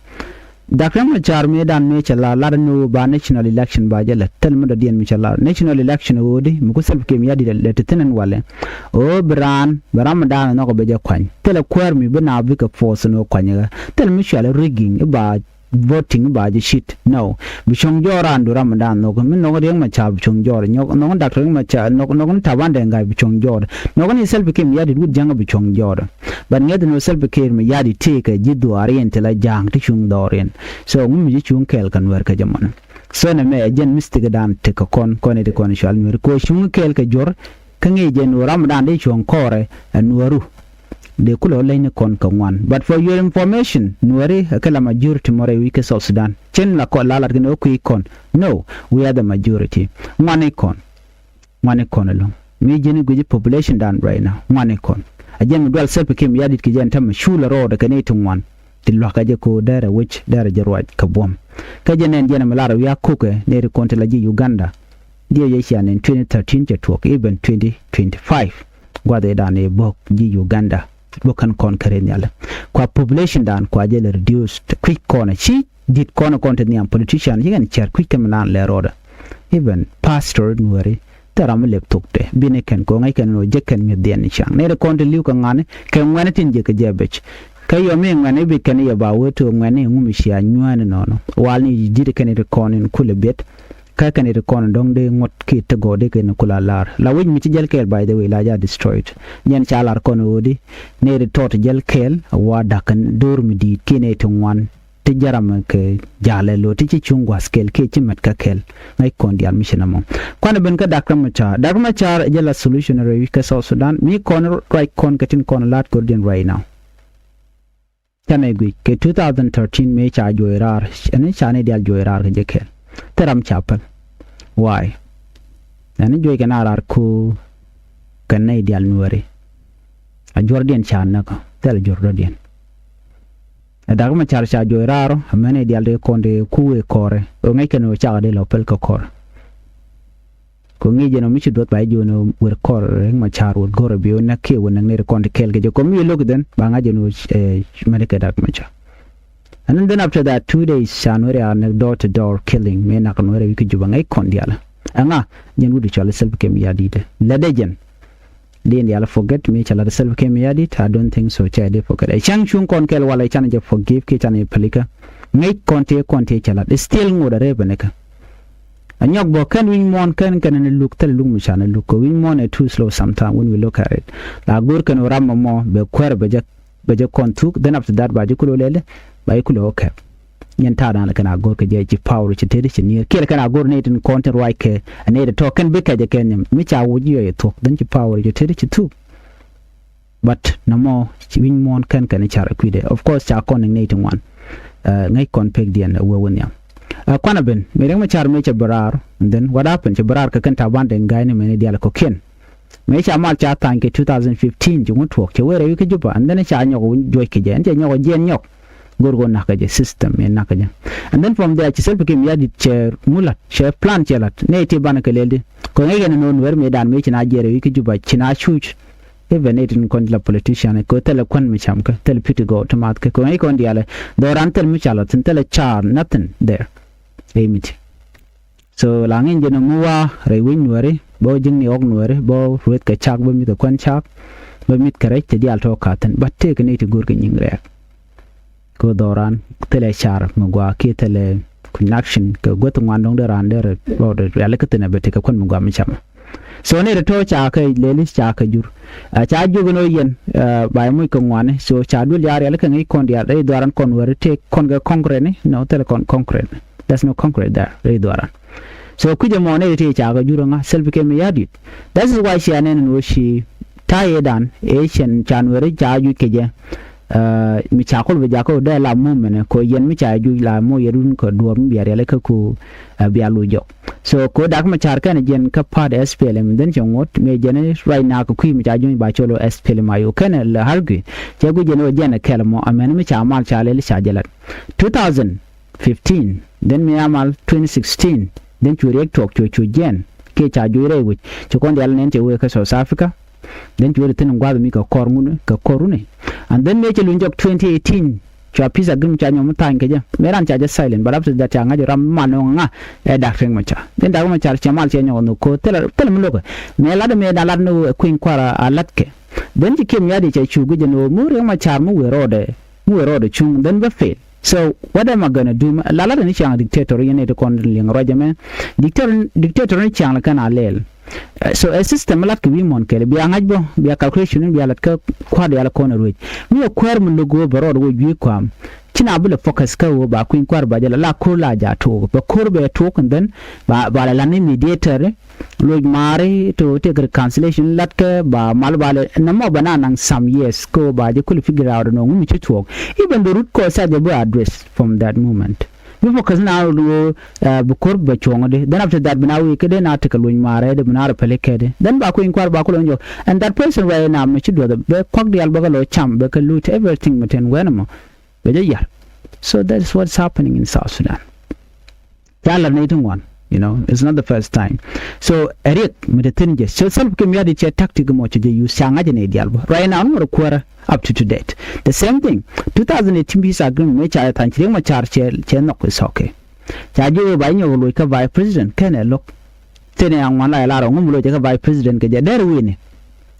Dak Riek Machar mëëdan mëë cɛ lar, lar ni ɣöö ba national election ba jɛ lät. Thil mi dɔ̱diɛn mi cɛ lar, national election ɣöö di mi ku Salva Kiir Mayardit lät ti thi̱n ɛn walɛ. Ɣöö bi raan, bi ram mi daan nhɔk bɛ jɛ kuany. Thilɛ kuäär mi bi naath bikɛ force ni ɣöö kuany ɣä. Thil mi cual rigging i̱ ba voting i̱ ba jɛ cit. No. Bi cuɔ̱ŋ jɔɔr raan du ram mi daan nhɔk. Mi nhɔk Riek Machar bi cuɔ̱ŋ jɔɔr. Nhɔk, nhɔk Dak Riek Machar, nhɔk, nhɔk ni Taban Deng Gai bi cuɔ̱ŋ jɔɔr. Nhɔk ni Salva Kiir Mayardit wut Ja̱ŋ bi cuɔ̱ŋ jɔɔr. But ŋi̱eth ni ɣöö Salva Kiir Mayardit tëëkɛ ji̱ dhuaar in ti la Ja̱a̱ŋ ti cuŋ dhɔr in. So ŋu mi ji̱ cuŋ kɛɛl kɛ Nuɛr kɛ jɛ mɔnɛ. So nɛmɛ ɛ jɛn mistake dan tekɛ kɔn, kɔn iti kɔn cual Nuɛr. Kɛ ɣöö cuŋ kɛɛl kɛ juɔ̱r, kä ŋi̱i̱c jɛ ni ɣöö ram dan dee cuɔ̱ŋ kɔɔrɛ ɛ Nuɛru. Dee kulɛ ɣä leny ni kɔn kɛ ŋuan. But for your information, Nuɛri ɛ kɛ la majority mɔ rɛy wi̱c kä South Sudan. Cin la kɔn la lat kɛ ni ɣä kui̱ kɔn. No, we are the majority. Ŋuan ni kɔn. Ŋuani kɔn ɛlɔ̱ŋ. Mi ji̱n i̱ guici population dan right now. Ŋuani kɔn. A jɛn mi dual Salva Kiir Mayardit kɛ jɛn tämɛ cu la rɔɔdɛ kɛ nɛy ti ŋuan. Ti lua̱kä jɛ ko dɛrɛ wec dɛrɛ jɛ ruac kɛ buɔ̱m. Kä jɛ nɛn jɛn mi lar wi̱i̱ a kokɛ nɛy ti kɔn ti la ji̱ Uganda. Diɛ jɛ cia nɛn twenty thirteen cɛ tuɔɔk, even twenty twenty-five. Gua̱th ëë dan ëë bo̱k ji̱ Uganda. Bo̱k kɛn kɔn kɛ rɛy nhial. Kua population dan kua jɛ lɛ reduce. Kui̱c kɔn a ci dit kɔn kɔn ti nhiam politician, ci kɛn cɛr kui̱c kɛn mi naan lɛ rɔɔdɛ. Even pastor Nuɛri, thil ram mi lep thokdɛ, bi ni kɛn kɛ ŋäc kɛn ni ɣöö jek kɛn mi̱eth diɛn ni ca̱ŋ. Nɛy ti kɔn ti li̱w kɛ ŋa̱ni, kɛ ŋuɛ̈ni tin jek kɛ jɛ bec. Kä yɔ mi ŋuɛ̈ni bi kɛn yɛ ba wee ti ɣöö ŋuɛ̈ni ŋu mi cia nyuääni nɔnɔ. Wal ni ji̱ di̱t kɛn ti kɔn in kulɛ biɛt. Kä kɛn ti kɔn dɔ̱ŋ dee ŋuɔ̱t ki ti gɔɔdi kɛn kula lar. La wec mi ci jäl kɛɛl, by the way, la ja destroyed. Nyɛn ca lar kɔn ɣöödi, nɛy ti tɔt jäl kɛɛl, wa da̱k kɛn do̱r mi di̱i̱t ki nɛy ti ŋuan. Ti jaram kɛ jalɛ lo ti ci cuŋ gua̱th kɛl kiɛ ci mɛt kä kɛl. Ŋäc kɔn diaal mi ci nɔmɔ. Kuanɛ ben kä Dak Riek Machar. Dak Riek Machar jɛ la solution rɛy wi̱c kä South Sudan. Mi kɔn ruac kɔn kɛ tin kɔn la̱t kɔr diɛn right now. Canɛ guic kɛ two thousand thirteen mëë ca juɔc raar. Ɛn canɛ diaal juɔc raar kɛ jɛ kɛl. Thil ram ca päl. Why? Ɛn juɔc kɛ na raar ko kɛ nɛy diaal Nuɛri. A juɔrdiɛn ca näk, thil a juɔr dɔ̱diɛn. Ɛ Dak Machar ca juɔc raar ɔ, amäni diaal dee kɔn dee ku wëë kɔrɛ. Ɣöö ŋäc kɛn ɣöö cakɛ dee lɔ päl kä kɔr. Kɛ ŋi̱i̱c jɛn ɔ mi ci duɔth ba ji̱ jiön ɔ wër kɔr Riek Machar wër go̱rɛ bi ɣöö näk kiɛ wër näk nɛy ti kɔn ti kɛɛl kɛ jɛ. Kɔm mi look then ba ŋa̱c jɛn ɣöö, eh, mɛni kɛ Dak Machar. And then after that two days ca Nuɛri a näk door to door killing. Mi nak Nuɛri wi̱i̱ kä Juba ŋäc kɔn diaal. Ɛŋa jɛn wut i̱ cɔal i̱ Salva Kiir Mayardit. Lätdɛ jɛn. Din diaal forget mi ca lat Salva Kiir Mayardit, I don't think so, ca di forget. Ɛ cäŋ cuŋ kɔn kɛl walɛ canɛ jɛ forgive kiɛ canɛ jɛ pälikä. Ŋäc kɔn tëë kɔn tëë ca lat. Still ŋot a rep ɛn ikä. A nyɔk bä kɛn wi̱ny muɔ̱ɔ̱n kɛn kɛn ni luk thil luk mi canɛ luk. Kɛ wi̱ny muɔ̱ɔ̱n ɛ too slow sometime when we look at it. La go̱o̱r kɛn ɣöö ram mɔmɔ bɛ kuäär bɛ jɛ, bɛ jɛ kɔn thuk. Then after that ba ji̱ kulɛ lɛl, ba ji̱ kulɛ ɣä kɛp. Nyɛn ta̱a̱ da̱a̱n kɛn a go̱r kɛ jɛ ci power ci tëëdi ci nier. Kiɛl kɛn a go̱r nɛy tin kɔn tin ruac kɛ nɛy ti tɔ̱ kɛn bi kɛc ɛ kɛ nhiam. Mi ca wuc yɔ yɛ thuɔ̱k, then ci power ci tëëdi ci thuk. But nɔmɔ ci wi̱ny muɔ̱ɔ̱n kɛn kɛn car ɛ kui̱dɛ. Of course ca kɔn ni nɛy ti ŋuan. Ɛ, ŋäc kɔn pek diɛn ɛ wee wä nhiam. Ɛ, kuanɛ ben mëë Riek Machar mëë cɛ bɛ raar. And then what happened? Cɛ bɛ raar kɛ kɛn Taban Deng Gai ni mɛni diaal kɔ̱kiɛn. Mëë ca mal ca tha̱a̱ny kɛ two thousand fifteen ci ŋut tuɔɔk cɛ wee rɛy wi̱i̱ kä Juba, and then ca nyɔk wi̱ny juɔc kɛ jɛ, ɛn cɛ nyɔk ɔ jiɛn nyɔk. Go̱r go̱ nak kɛ jɛ system mi nak kɛ jɛ. And then from there ci Salva Kiir Mayardit cɛ ŋu la̱t, cɛ plan cɛ la̱t. Nɛy ti banɛ kɛ lɛl di. Kɛ ŋäc kɛn ni no̱o̱n Nuɛr mëëdan mëë ci na jiɛn rɛy wi̱i̱ kä Juba ci na cuuc. Even nɛy tin kɔn la politician kɛ thilɛ kuän mi cam kɛ, thilɛ piti gɔw ti math kɛ. Kɛ ŋäc kɔn diaalɛ. Dhɔran thil mi ca la̱t thin thilɛ car nothing there. Ɛ mi ti. So la ŋi̱n jɛn ɔ mi wa rɛy wi̱ny Nuɛri, bä ji̱ŋni ɣɔ̱k Nuɛri, bä rueth kɛ cak, bä mi̱th kɛ kuän cak, bä mi̱th kɛ rɛc ti diaal tɔ̱ ka̱thi̱n. Bä tëëkɛ nɛy ti go̱o̱r kɛ nyiŋ rɛɛk. Kɛ dhɔran thilɛ car mi gɔaa kiɛ thilɛ connection kɛ guäth ŋuan dɔ̱ŋ dee raan dee rɛ, rɔ dee rialikä thi̱n ɛ bɛ tekɛ kuän mi gɔaa mi camɛ. So nɛy ti tɔ̱ ca kɛ lɛli ca kɛ jur. Ɛ, ca jiök ɛn ɣöö yɛn, ɛ, ba yɛ moc kɛ ŋuani. So ca duel ca rialikä ŋäc kɔn diaal rɛy dhɔran kɔn Nuɛri tëëk kɔn kɛ concrete ni, no, thilɛ kɔn concrete. There's no concrete there rɛy dhɔran. So kui̱c ɛmɔ nɛy ti tëë ca kɛ jur ɛŋa, Salva Kiir Mayardit. That is why cia nɛn ɛn ɣöö ci ta̱yɛ dan ëë cɛn ca Nuɛri ca juc kɛ jɛ. Ɛ, mi ca kol bi jakä wä dee la movement kɛ yɛn mi ca juc la mo yɛ run kɛ duɔ̱ɔ̱r mi bia rialikä ku, ɛ, bia lu jɔk. So kɛ wä Dak Machar kɛn jɛn kä part S P L M, then cɛ ŋot mi jɛn right now kɛ kui̱ mi ca juny ba colo S P L M I O kɛn lɛ hargi. Cɛ guic jɛn wä jɛn kɛl mɔ amɛn mi ca mal ca lɛl ca jɛ lat. Two thousand fifteen, then mi amal twenty sixteen, then cu Riek tuɔk cu cu jɛn kiɛ ca juc rɛy wi̱c. Ci kɔn diaal nɛn cɛ wee kä South Africa. Then cu wee thi̱n gua̱th mi kɛ kɔr ŋuni, kɛ kɔr runi. And then mëë cɛ luny jɔk twenty eighteen, cua peace agreement cua nyɔk mi tha̱a̱ny kɛ jɛ. Mëë ran ca jɛ silent, but after that ca ŋa̱c ram mal ni ŋa ɛ Dak Riek Machar. Then Dak Riek Machar cɛ mal cɛ nyɔk nhök ko̱ thilɛ, thilɛ mi lo̱kɛ. Mëë lat mëë dan lat ni kui̱ny kua̱r a latkɛ. Then ci Kiir Mayardit cɛ cu guic ɛn ɣöö mi Riek Machar mi wëë rɔɔdɛ, mi wëë rɔɔdɛ cuŋ, then bä fail. So what am I gonna do? La lat ni ciaŋ dictator yɛn iti kɔn liŋ ruac ɛmɛ. Dictator, dictator ni ciaŋ la kɛn a lɛl. Eh, so a system lat kɛ wi̱i̱ muɔ̱n kɛl bia ŋa̱c bä, bia calculation bia lat kä kua̱r diaal kɔn a ruec. Mi a kuäär mi lo̱k ɣöö bɛ rɔɔd wä jui̱ kua̱m. Ci na bi lɛ focus kä ɣöö ba kui̱ny kua̱r ba jɛ la la ko̱r la ja tuɔɔk. Bɛ ko̱r bɛ tuɔɔk and then ba, ba la lat ni mediator. Loc maari to take reconciliation latkɛ ba mal ba lɛ nɛmɔ ba na naŋ some years kä ba jɛ kul figure out nɔ ŋumi ci tuɔɔk. Even the root cause a jɛ bi address from that moment. Bi focus na ro, uh, bi kor bɛ cuɔŋ di. Then after that bi na wii kɛ di na tekɛ loc maari di bi na ro pɛli kɛ di. Then ba kui̱ny kuar ba kul jɔk. And that person right now mi ci duɔth bɛ kɔk dial bɛ kɛ lo cam bɛ kɛ loot everything mi ten wɛn mɔ. Bɛ jɛ yar. So that is what's happening in South Sudan. Ca lar nɛy ti ŋuan, you know, it's not the first time. So ɛ riɛk mi te thi̱n jɛ. So Salva Kiir Mayardit cɛ tactic mɔ cɛ jɛ use ca ŋa̱c nɛy diaal bä. Right now, ŋuɔr kuäärä up to, to date. The same thing. Two thousand eighteen peace agreement mëë ca jɛ tha̱a̱ny ci Riek Machar cɛ, cɛ nhɔk, it's okay. Ca ji̱ wee ba nyɔk loc kä vice president kɛnɛ lo̱k. Thin ɛ aŋuan la ɛ lar ɔ ŋum lo̱c kä vice president kɛ jɛ derɛ wi̱ni.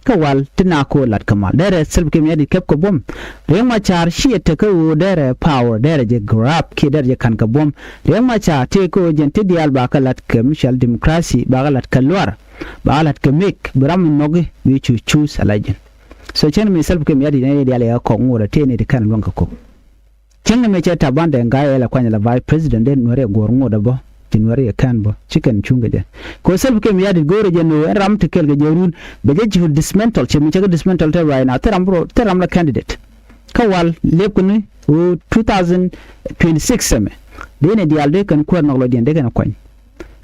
Kä wal ti na ko̱ lat kä mal derɛ Salva Kiir Mayardit kɛp kɛ buɔ̱m. Riek Machar ciɛ tekɛ ɣöö derɛ power derɛ jɛ grab kiɛ derɛ jɛ ka̱n kɛ buɔ̱m. Riek Machar tëë kä ɣöö jɛn ti diaal ba kɛ lat kɛ mi cɔal democracy, ba kɛ lat kɛ luar, ba kɛ lat kɛ mek bi ram mi nhɔki bi cu choose ala jɛn. So cɛn mi Salva Kiir Mayardit nɛ diaal yɛ kɔk ŋuɔt a tëë ni ti kɛn luäŋ kɛ kɔk. Cäŋ ni mëë cɛ Taban Deng Gai ɛ la kuany la vice president dee Nuɛri ɛ guɔ̱r ŋot ɛ bä. Ci Nuɛri ɛ kɛn bä ci kɛn cuŋ kɛ jɛ. Kɛ ɣöö Salva Kiir Mayardit go̱o̱rɛ jɛ ni ɣöö ɛn ram ti kɛl kɛ jɛ run bɛ jɛ ci dismantle, ci mi cɛ kɛ dismantle te right now, thil ram bä rɔ, thil ram la candidate. Kä wal lep kɛ ni ɣöö two thousand twenty-six ɛmɛ dee ni diaal dee kɛn kuäär nɔk lɔcdiɛn dee kɛn kuany.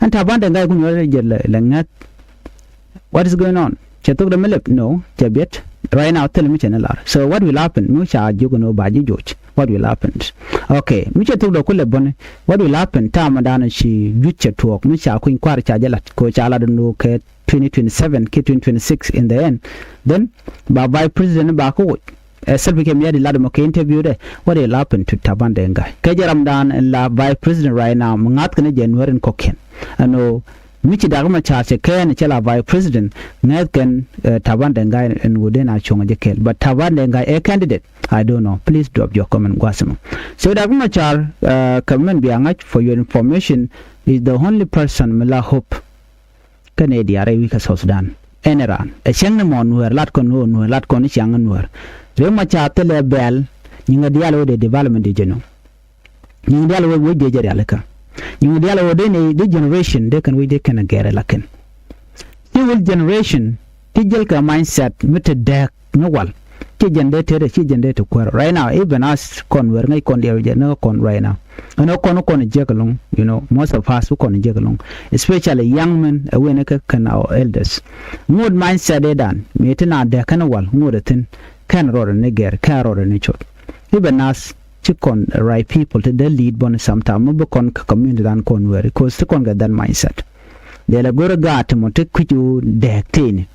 Ɛn Taban Deng Gai kun Nuɛri jɛ lɛ, lɛ ŋäth. What is going on? Cɛ thok dɛ mi lep? No, cɛ biɛt. Right now thil mi cɛ ni lar. So what will happen? Mi ca jiök ni ba ji̱ joc. What will happen? Okay, mi cɛ thok dɛ ku lep bäni. What will happen? Ta̱a̱ mi da̱a̱n ci juc cɛ tuɔɔk mi ca kui̱ny kua̱r ca jɛ lat kɛ ɣöö ca lat ni ɣöö kɛ twenty twenty-seven kiɛ twenty twenty-six in the end. Then ba vice president ba kä woc. Ɛ Salva Kiir Mayardit lat mɔ kɛ interview dɛ. What will happen to Taban Deng Gai? Kɛ jɛ ramdan in la vice president right now mi ŋa̱th kɛn jɛ Nuɛri in kɔkiɛn. Ɛn ɣöö mi ci Dak Machar cɛ kɛɛn cɛ la vice president ŋäth kɛn, eh, Taban Deng Gai in wudin a cuɔ̱ŋ jɛ kɛl. But Taban Deng Gai ɛ candidate. I don't know. Please drop your comment gua̱simɔ. So Dak Machar, uh, kɛ mɛn bia ŋa̱c for your information is the only person mi la hope. Kä nɛy diaal rɛy wi̱i̱ kä South Sudan. Ɛn ɛ raan ɛ cäŋ ni mɔ Nuäär lat kɔn ɣöö Nuäär lat kɔn ni ciaŋ ni Nuäär. Riek Machar thilɛ bɛl nyiŋɛ diaal ɣöö dee development dee jɛ nöŋ. Nyiŋɛ diaal ɣöö wec dee jɛ rialikä. Nyiŋɛ diaal ɣöö dee nɛy dee generation dee kɛn wec dee kɛn ɛ gɛr ɛ lakin. Ci wul generation ti jiɛl kɛ mindset mi te dääk ni wal. Ci jɛn dee te, ci jɛn dee te kuäär. Right now, even us kɔn Nuäär ŋäc kɔn diɛw jɛ ni kɔn right now. Ɛn ɔ kɔn kɔn jiäk ɛlɔ̱ŋ, you know, most of us kɔn jiäk ɛlɔ̱ŋ. Especially young men, ɛ wen kä kɛn our elders. Ŋot mindset ëëdan mëë ti na dääk kɛn wal ŋot ɛ thi̱n, kɛn rɔɔdɛ ni gɛr, kɛn rɔɔdɛ ni cot. Even us ci kɔn right people ti dee lead bɔni sometime mi bi kɔn kä community dan kɔn Nuäär, 'cause ti kɔn kɛ that mindset. Dee la go̱rɛ gaat ti mɔ ti kui̱c wu dääk tëëni.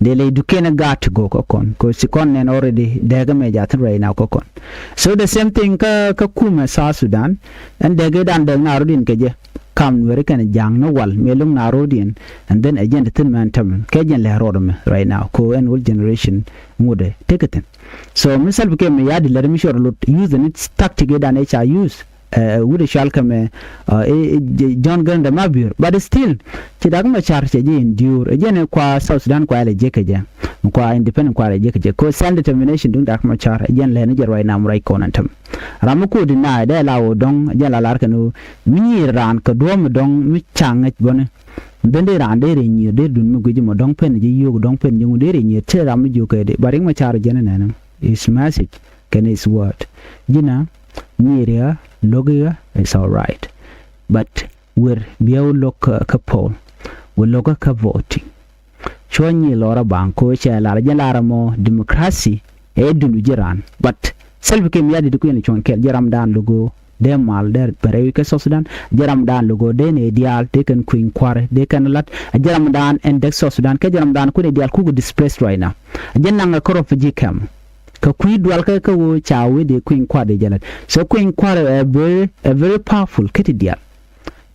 Dee la idukiɛn a gaat ti go̱o̱k kä kɔn. 'Cause ci kɔn nɛn already dääk ɛmɛ jathin right now kä kɔn. So the same thing kä, kä kumɛ South Sudan. Ɛn dääk idan dääk na rɔ̱diɛn kɛ jɛ. Kam Nuɛri kɛn ja̱a̱ŋ ni wal mëë lo̱ŋ na rɔ̱diɛn. And then ɛ jɛn ti thi̱n mɛn tämɛ kɛ jɛn lɛ rɔɔd ɛmɛ right now. Ko ɛn old generation ŋutdɛ tekɛ thi̱n. So mi Salva Kiir Mayardit lɛr mi cuɔr lut use ni tactic idan ɛ ca use. Ɛ wut ɛ cual kɛ mɛ, ɛ, ɛ, John Garang de Mabior. But still ci Dak Machar cɛ jɛ endure. Ɛ jɛn ɛ kua South Sudan kua ɛlɛ jek kɛ jɛ. Kua independent kua ɛlɛ jek kɛ jɛ. Ko self determination duŋ Dak Machar ɛ jɛn lɛ ni jɛ ruac nam ruac kɔn ɛn tämɛ. Ram mi ku deny dee la wä dɔŋ ɛ jɛn la lar kɛn wä mi nyier raan kɛ duɔ̱ɔ̱m mi dɔŋ mi ca ŋäc bäni. Then dee raan dee rɛ nyier dee dun mi guic mɔ dɔ̱ŋ pen ji̱ yio̱o̱k dɔ̱ŋ pen ji̱ ŋu dee rɛ nyier te ram mi jiök kɛ dee. But Riek Machar jɛn nɛn his message kɛn his word. Ji̱na nyier ya lo̱k ya, it's all right. But wer bia wä lo̱k kä, kä poll, wä lo̱k kä voting. Cuɔ nyi lɔrä baŋ ko cɛ lar jɛ lar mɔ democracy ɛ dun ji̱ raan. But Salva Kiir Mayardit kui̱n cuɔ̱ŋ kɛl ji̱ ram dan logo dee mal dee bɛ rɛy wi̱c kä South Sudan. Ji̱ ram dan logo dee nɛ diaal dee kɛn kui̱ny kua̱r dee kɛn lat. Ji̱ ram dan ɛn dek South Sudan kɛ ji̱ ram dan kui̱n diaal kuk displaced right now. Ji̱ naŋ ɛ kä refugee camp. Kɛ kui̱ dual kä kä ɣöö ca wee dee kui̱ny kua̱r dee jɛ la̱t. So kui̱ny kua̱r ɛ very, ɛ very powerful kä ti diaal.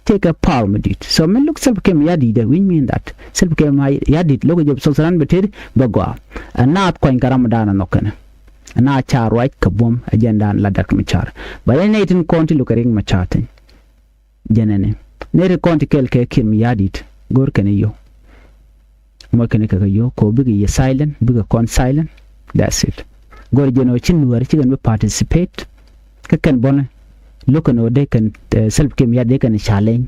Tëëkɛ power mi di̱i̱t. So mi lo̱k Salva Kiir Mayardit, which mean that Salva Kiir Mayardit lo̱k jɛ South Sudan bɛ tëëd bɛ gɔaa. Ɛ naath kuany kɛ ram dan ɛ nhɔk kɛnɛ. Ɛ naath ca ruac kɛ buɔ̱m ɛ jɛn dan la Dr. Machar. But ɛn nɛy tin kɔn ti lo̱k kɛ Riek Machar thi̱n. Jɛn ɛnɛ. Nɛy tin kɔn ti kɛɛl kɛ Kiir Mayardit go̱r kɛn i̱ yio̱w. Muɔc kɛn i̱ kɛ kɛ yio̱w kɛ ɣöö bikɛ yɛ silent, bikɛ kɔn silent. That's it. Go̱r jɛn ɣöö ci Nuäär ci kɛn bi participate. Kä kɛn bɔnɛ lo̱k kɛn ɣöö dee kɛn, eh, Salva Kiir Mayardit dee kɛn challenge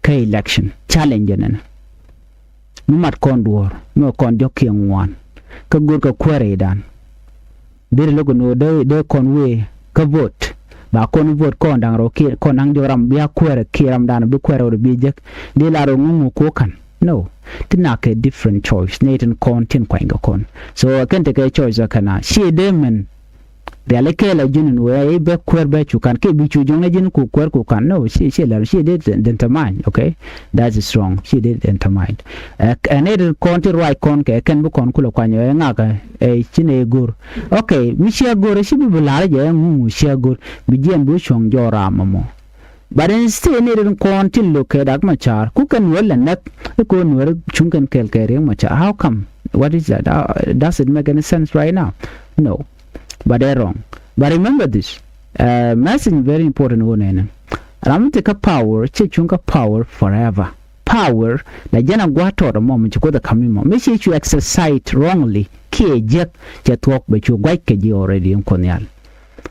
kä election. Challenge jɛn ɛnɛ. Mi mat kɔn duɔ̱ɔ̱r mi kɔn diɔ̱k kiɛ ŋuan. Kä go̱r kɛ kuäär rɛydan. Deri lo̱k ni ɣöö dee, dee kɔn wee kä vote. Ba kɔn vote kɔn da̱ŋ rɛw kiɛ kɔn da̱ŋ diɔ̱k ram bia kuäär kiɛ ram dan bi kuäär rɛw bi jek. Dee lar ɣöö ŋuŋ ŋu ko̱ ka̱n. No. Ti nak kɛ different choice. Nɛy tin kɔn tin kuany kɛ kɔn. So kɛn tekɛ choice ɔ kɛn a. Ciɛ dee mɛn. Riali kɛɛl a ji̱n in wee i̱ bɛ kuäär bɛ cu ka̱n. Kiɛ bi cu jɔŋ ni ji̱n ku kuäär ku ka̱n. No, ciɛ, ciɛ lar, ciɛ dee determine, okay? That is wrong. Ciɛ dee determine. Ɛ, ɛ nɛy tin kɔn ti ruac kɔn kɛ kɛn bi kɔn kulɛ kuany ɛ ŋak ɛ, ɛ ci nɛ go̱r. Okay, mi ciɛ go̱r, ci bi bi lar jɛ ɛ ŋuŋ ciɛ go̱r. Bi jiɛn bi cuɔ̱ŋ jɔɔr ram ɛmɔ. But instead nɛy tin kɔn tin lo̱k kɛ Dak Machar, ku kɛn Nuäär lɛ näk, i̱ ko̱ Nuäär cuŋ kɛn kɛɛl kɛ Riek Machar. How come? What is that? Uh, does it make any sense right now? No. But they're wrong. But remember this. Uh, message very important wä nɛnɛ. Ram mi te kä power, ci cuŋ kä power forever. Power, la jɛn a gua̱a̱th tɔɔt ɛmɔ mi ci Kuoth ɛ ka̱m imɔ. Mi ci cu exercise wrongly, kiɛ jek, cɛ thuɔ̱k bɛ cu gua̱c kɛ ji̱ already in Kuoth Nhial.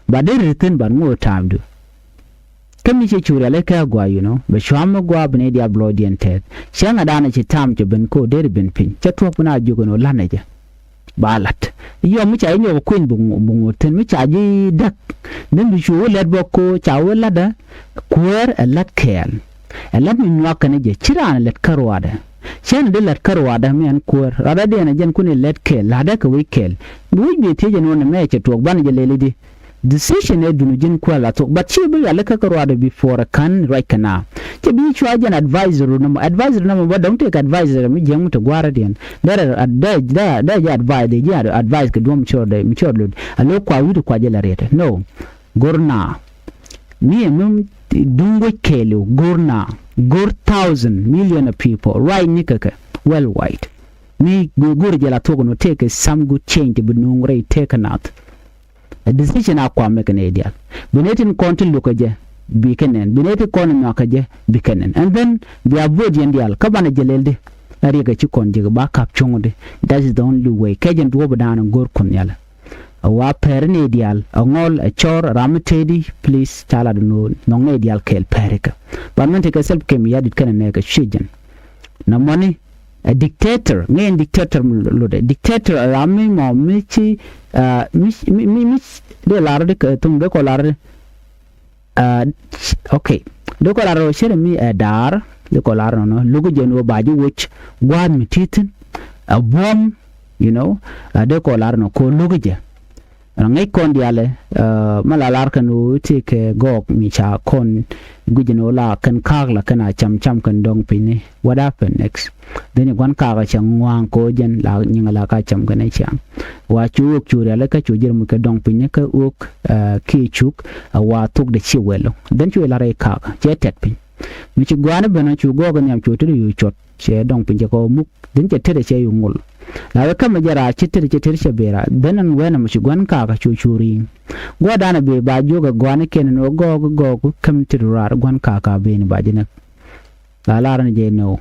But dee ri thi̱n, but ŋo̱o̱ time du. Kä mi cɛ cu rialikä a gɔaa, you know, bɛ cuam mi gɔaa bi nɛy diaal bi lɔcdiɛn tɛth. Cäŋ a da̱a̱n a ci tam cɛ ben ko̱o̱r deri ben piny. Cɛ thuɔ̱k bi na jiök ɛn ɣöö la̱t nɛ jɛ. Ba la̱t. Yɔm mi ca ji̱ nyɔk kuën bi ŋu-, bi ŋut thi̱n mi ca ji̱ däk. Then bi cu wä lɛt bä ko̱o̱r ca wä la̱tdä. Kuäär ɛ la̱t kɛɛl. Ɛ la̱t mi nyuak kɛn jɛ. Ci raan ɛ lɛt kä ruaadɛ. Cɛn ɛ dee la̱t kä ruaadɛ mi ɛn kuäär. Ruaadɛ diɛn ɛ jɛn kun ɛ lɛt kɛɛl. La̱tdä kɛ wec kɛɛl. Bi wec bi thiec ɛn ɣöö nɛmɛ cɛ tuɔɔk banɛ jɛ lɛl i̱di. Decision ɛ duni ji̱n kuäär la thok, but ci bi rialikä kä ruaadɛ before ɛ ka̱n ruac kɛ na. Ci bi cua jɛn advisor nɔmɔ, advisor nɔmɔ bä dɔ̱ŋ tëëk advisor mi jiäŋ mi te gua̱a̱r diɛn. Derɛ ad-, dee, dee, dee jɛ advice, dee ji̱ ad-, advice kɛ duɔ̱m mi cɔr dee, mi cɔr lut. A lo̱k kua wi̱i̱du kua jɛ la riɛtɛ. No. Go̱r na. Mi ɛ mi duŋ wec kɛɛliw, go̱r na. Go̱r thousand, million of people. Right ni kɛ kɛ. Worldwide. Mi go̱r, go̱r jɛ la thok nɔ, tëëkɛ some good change ti bi nuŋ rɛy tëëkɛ nath. A decision a kua mɛk kɛ nɛy diaal. Bi nɛy tin kɔn ti luk kɛ jɛ bi kɛ nɛn. Bi nɛy tin kɔn nyuak kɛ jɛ bi kɛ nɛn. And then bi a vote yɛn diaal kä banɛ jɛ lɛl di. La riɛk kɛ ci kɔn jek ba kap cuŋ di. That is the only way. Kɛ jɛn duɔ̱ɔ̱p dan go̱r Kuoth Nhial. A wa pɛr nɛy diaal a ŋɔl a cɔr ram mi tëëdi, please, ca lat ni ɣöö nhɔk nɛy diaal kɛɛl pɛr ikä. Ban mɛn tekɛ Salva Kiir Mayardit kɛnɛ nɛɛkɛ cuɛ jɛn. Na mɔni A dictator, ŋiɛn dictator mi lotdɛ. Dictator a ram mi mɔ mi ci, ah, mi, mi, mi, mi dee lar di kɛ thum dee kɔ lar di. Ah, okay. Dee kɔ lar ɔ cɛrɛ mi ɛ daar, dee kɔ lar nɔ nɔ. Lo̱k jɛ ni wä ba ji̱ woc gua̱a̱th mi ti thi̱n. A buɔ̱m, you know, ah, dee kɔ lar nɔ kɔ lo̱k jɛ. Ŋäc kɔn diaalɛ, ah, mi la lar kɛn ɣöö tëëkɛ gɔɔk mi ca kɔn guic ni ɣöö la kɛn ka̱a̱k la kɛn a cam cam kɛn dɔ̱ŋ pinyni. What happened next? Then i̱ gua̱n ka̱a̱k a cɛ ŋua̱a̱ŋ kɛ ɣöö jɛn la nyiŋ la ka cam kɛn ɛ ciaŋ. Wa cu ɣöök cu rialikä cu ji̱r mi kɛ dɔ̱ŋ pinyni kä ɣöök, ah, kiɛ cuk, ah, wa thok dee ci wɛl ɔ. Then cu i̱ lar i̱ ka̱a̱k cɛ tɛt piny. Mi ci gua̱a̱n i̱ ben ɔ cu gɔɔk i̱ nhiam cu tetdɛ yo̱o̱ cuɔt. Cɛ dɔ̱ŋ piny cɛ kɛ muk, then cɛ tetdɛ cɛ yo̱o̱ ŋol. La wee kämɛ jɛ raar ci tetdɛ cɛ tetdɛ cɛ ben raar. Then ɛn wɛn ɛmɔ ci gua̱n ka̱a̱kä cu cu ri̱i̱ŋ. Gua̱a̱r danɛ bëë ba jiök ɛ gɔ̱a̱n i̱ kiɛn ɛn ɣöö gɔɔk gɔɔk käm tetdɛ raar gua̱n ka̱a̱kä a ben ba ji̱ näk. La lar ni jɛ nɛ ɣöö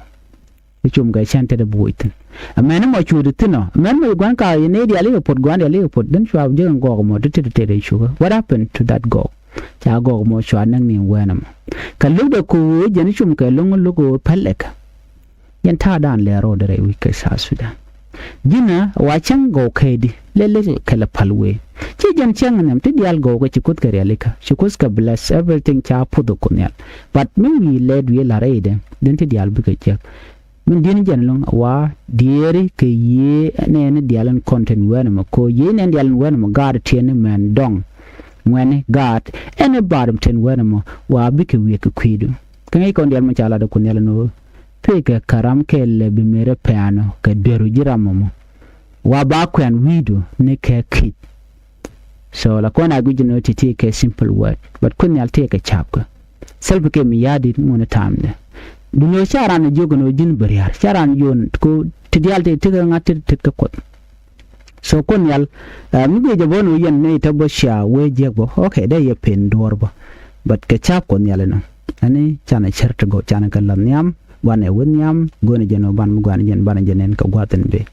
i̱ cum kɛ cɛn tetdɛ bi woc thi̱n. Ɛmɛn ɛmɔ cu di thi̱n ɔ. Ɛmɛn ɛmɔ ci gua̱n ka̱a̱kä yɛ nɛy diaal i̱ kɛ puɔ̱t gua̱n diaal i̱ kɛ puɔ̱t. Then cua bi jiök ɛn gɔɔk ɛmɔ tetdɛ tetdɛ cukɛ. What happened to that gɔɔk? Ca gɔɔk ɛmɔ cua näk ni wɛn ɛmɔ. Kɛ lo̱kdɛ ko̱o̱k ɣöö jɛn i̱ cum kɛ lo̱ŋ lo̱k ɣöö päl ɛkä. Yɛn ta̱a̱dan lɛ rɔɔdɛ rɛy wi̱c kɛ South Sudan. Ji̱nä wa cäŋ gɔw kɛɛdi lɛ lɛ kɛlɛ pal wee. Ci jɛn cäŋ nhiam ti diaal gɔw kɛ ci Kuoth kɛ rialikä. Ci Kuoth kɛ bless everything ca puth ɛ Kuoth Nhial. But mi wi̱i̱ lɛt wi̱i̱ la̱r rɛydɛ, then ti diaal bikɛ jiäk. Min di̱n jɛn lo̱ŋ wa diɛɛri kɛ yiëë nɛɛni diaal in kɔn tin wɛn ɛmɔ. Kɛ ɣöö yiëë nɛɛni diaal in wɛn ɛmɔ gaat tiɛni mɛn dɔŋ. Ŋuɛni gaat ɛn i̱ baat tin wɛn ɛmɔ wa bikɛ wi̱i̱ kɛ kui̱du. Kä ŋäc kɔn diaal mɔ ca lat ɛ Kuoth Nhial ɛn ɣöö pekɛ kɛ ram kɛl ɛ bi merɛ pɛ̈ɛ̈nɔ kɛ dueru ji̱ ram ɛmɔ. Wa ba kuɛn wi̱i̱du ni kɛ ki̱th. So la kɔn a guic ni ti ti kɛ simple word, but Kuoth Nhial ti kɛ ca̱p kɛ. Salva Kiir Mayardit ŋun tamdɛ. Duno ca ran jiök ni ji̱n bɛ ria̱r, ca ran jiök ko ti diaal ti ti kɛ ŋa̱t ti ti kɛ Kuoth. So Kuoth Nhial, mi guic jɛ bä ni yɛn ni tɛ bä cia wee jiäk bä, okay, dee yɛ pen duɔ̱ɔ̱r bä. But kɛ ca̱p Kuoth Nhial inɔ. Ɛni canɛ cär ti gɔw, canɛ kɛ lath nhiam, guanɛ wä nhiam, go̱o̱nɛ jɛn wä ban mi guanɛ jɛn banɛ jɛn nɛn kɛ gua̱thin bi.